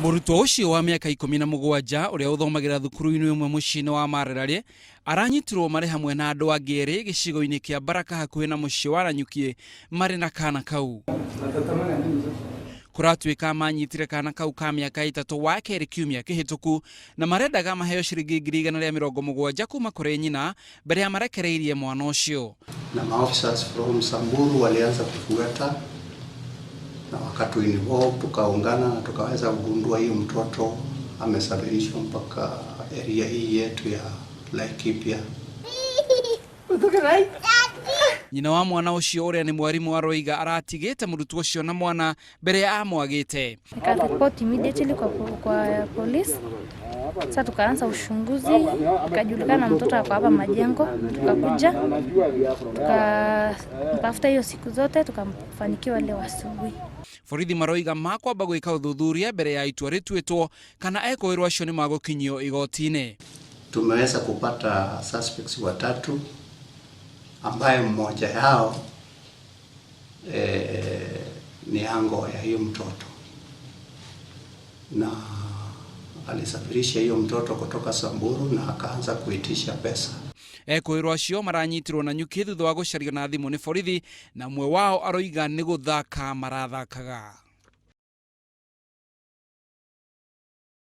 Mũrutwo ũcio wa mĩaka 17 ũrĩa ũthomagĩra thukuru-inĩ ũmwe mũciĩ-inĩ wa Marerarĩ aranyitirwo marĩ hamwe na andũ angĩ erĩ gĩcigo-inĩ kĩa Baraka hakuhĩ na mũciĩ wa Nanyuki marĩ na kana kau. Kũratuĩka manyitire kana kau ka mĩaka 3 wa kerĩ kiumia kĩhĩtũku na marendaga maheo ciringi 170,000 kuma kũrĩ nyina mbere ya marekereirie mwana ũcio. Na maofficers from Samburu walianza kufuata na wakatu involve, tukaungana na tukaweza kugundua hiyo mtoto amesafirishwa mpaka area hii yetu ya Laikipia. Nyina wa mwana ũcio ũrĩa nĩ mwarimũ aroiga aratigĩte mũrutwo ũcio na mwana mbere ya amwagĩte. Nikaripoti immediately kwa polisi. Sasa tukaanza uchunguzi, ikajulikana mtoto ako hapa Majengo, tukakuja tukamtafuta hiyo siku zote, tukamfanikiwa leo asubuhi. Borithi maroiga makwamba gwĩka ũthuthuria mbere ya itua rĩtuĩtwo kana ekũĩrwo acio nĩ magũkinyio igoti-inĩ. Tumeweza kupata suspects watatu ambaye mmoja yao ni ango ya hiyo mtoto na alisafirisha hiyo mtoto kutoka Samburu na akaanza kuitisha pesa. Ekũĩrwo acio maranyitirwo na nyuki thutha wa gũcario na thimũ nĩ borithi na ũmwe wao aroiga nĩ gũthaka marathakaga.